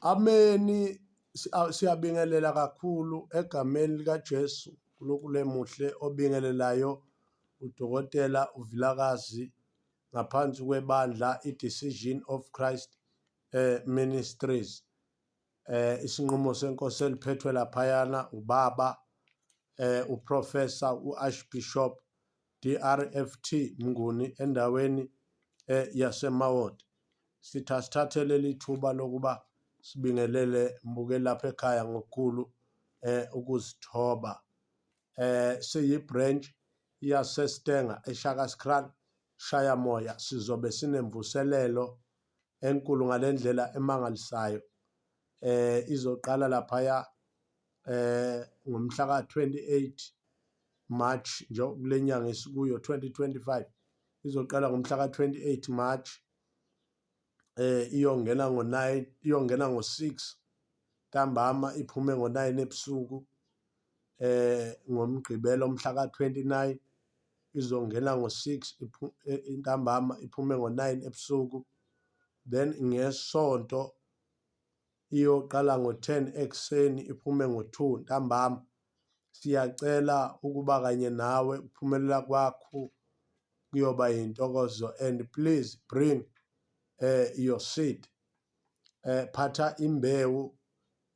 Ameni. Siyabingelela kakhulu egameni likaJesu, uNkulunkulu emuhle obingelelayo uDokotela uVilakazi ngaphansi kwebandla i-Decision of Christ Ministries. Isinqumo senkosi eliphethwe laphayana ubaba uProfessor u-Archbishop DRFT Mnguni endaweni yaseMawoti. Sithi asithathe leli thuba lokuba sibingelele mbukeli lapha ekhaya ngokukhulu ukuzithoba. Siyi-branch yaseStanger eShakaskraal Shayamoya, sizobe sinemvuselelo enkulu ngalendlela emangalisayo. Izoqala laphaya ngomhla ka-28 March nje kule nyanga esikuyo 2025, izoqala ngomhla ka-28 March, iyongena ngo-9, iyongena ngo-6 ntambama, iphume ngo-9 ebusuku. NgoMgqibelo mhla ka-29 izongena ngo-6 ntambama, iphume ngo-9 ebusuku. Then ngeSonto iyoqala ngo-10 ekuseni, iphume ngo-2 ntambama. Siyacela ukuba kanye nawe, ukuphumelela kwakho kuyoba yintokozo, and please bring your seed. Phatha imbewu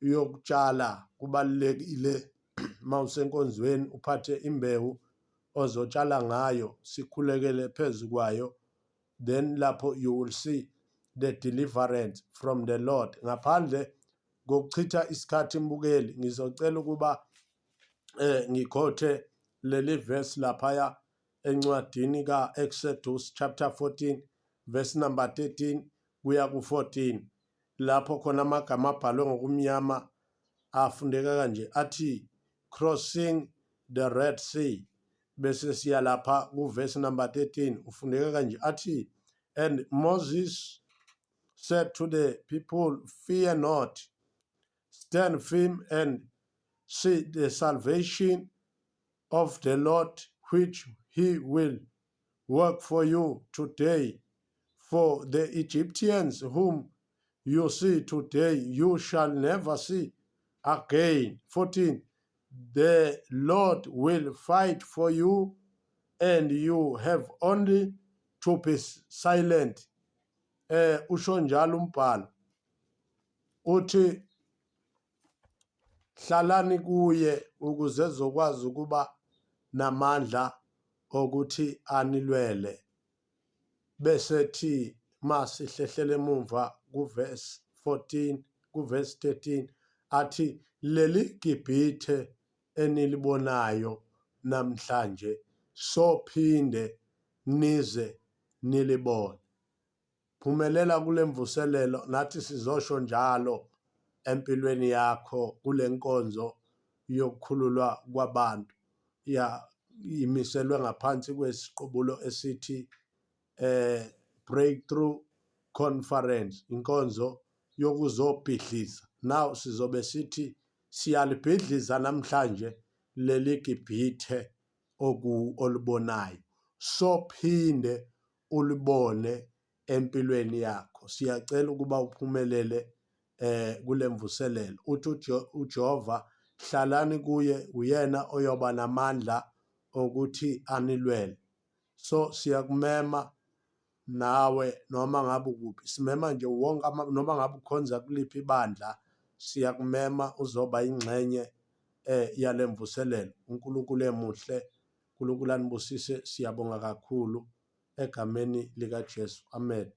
yokutshala, kubalulekile mawusenkonzweni uphathe imbewu ozotshala ngayo, sikhulekele phezu kwayo, then lapho you will see the deliverance from the Lord. Ngaphandle kokuchitha isikhathi mbukeli, ngizocela ukuba ngikhothe leli verse laphaya encwadini ka-Exodus chapter 14 verse number 13 kuya ku-14, lapho khona amagama abhalwe ngokumnyama afundeka kanje, athi "Crossing the Red Sea". Bese siya lapha ku-verse number 13, ufundeka kanje, athi, "And Moses said to the people, 'Fear not, stand firm and see the salvation of the Lord, which he will work for you today. For the Egyptians whom you see today, you shall never see again.' 14. The Lord will fight for you, and you have only to be silent." Usho njalo umbhalo, uthi hlalani kuye ukuze ezokwazi ukuba namandla okuthi anilwele. Bese thi masihlehlele emumva kuverse 14, kuverse 13, athi leli Gibhithe enilibonayo namhlanje sophinde nize nilibone. Phumelela kule mvuselelo, nathi sizosho njalo empilweni yakho kule nkonzo yokukhululwa kwabantu ya imiselwe ngaphansi kwesiqubulo esithi Breakthrough Conference, inkonzo yokuzobhidliza. Now sizobe sithi siyalibhidliza namhlanje leli Gibhithe oku olubonayo, sophinde ulibone empilweni yakho. Siyacela ukuba uphumelele kule mvuselelo. Uthi uJehova hlalani kuye, uyena oyoba namandla okuthi anilwele. So siyakumema nawe noma ngabe ukuphi, simema nje wonke, noma ngabe ukhonza kuliphi ibandla, siyakumema uzoba ingxenye yale mvuselelo. UNkulunkulu emuhle, uNkulunkulu anibusise, siyabonga kakhulu egameni likaJesu. Amen.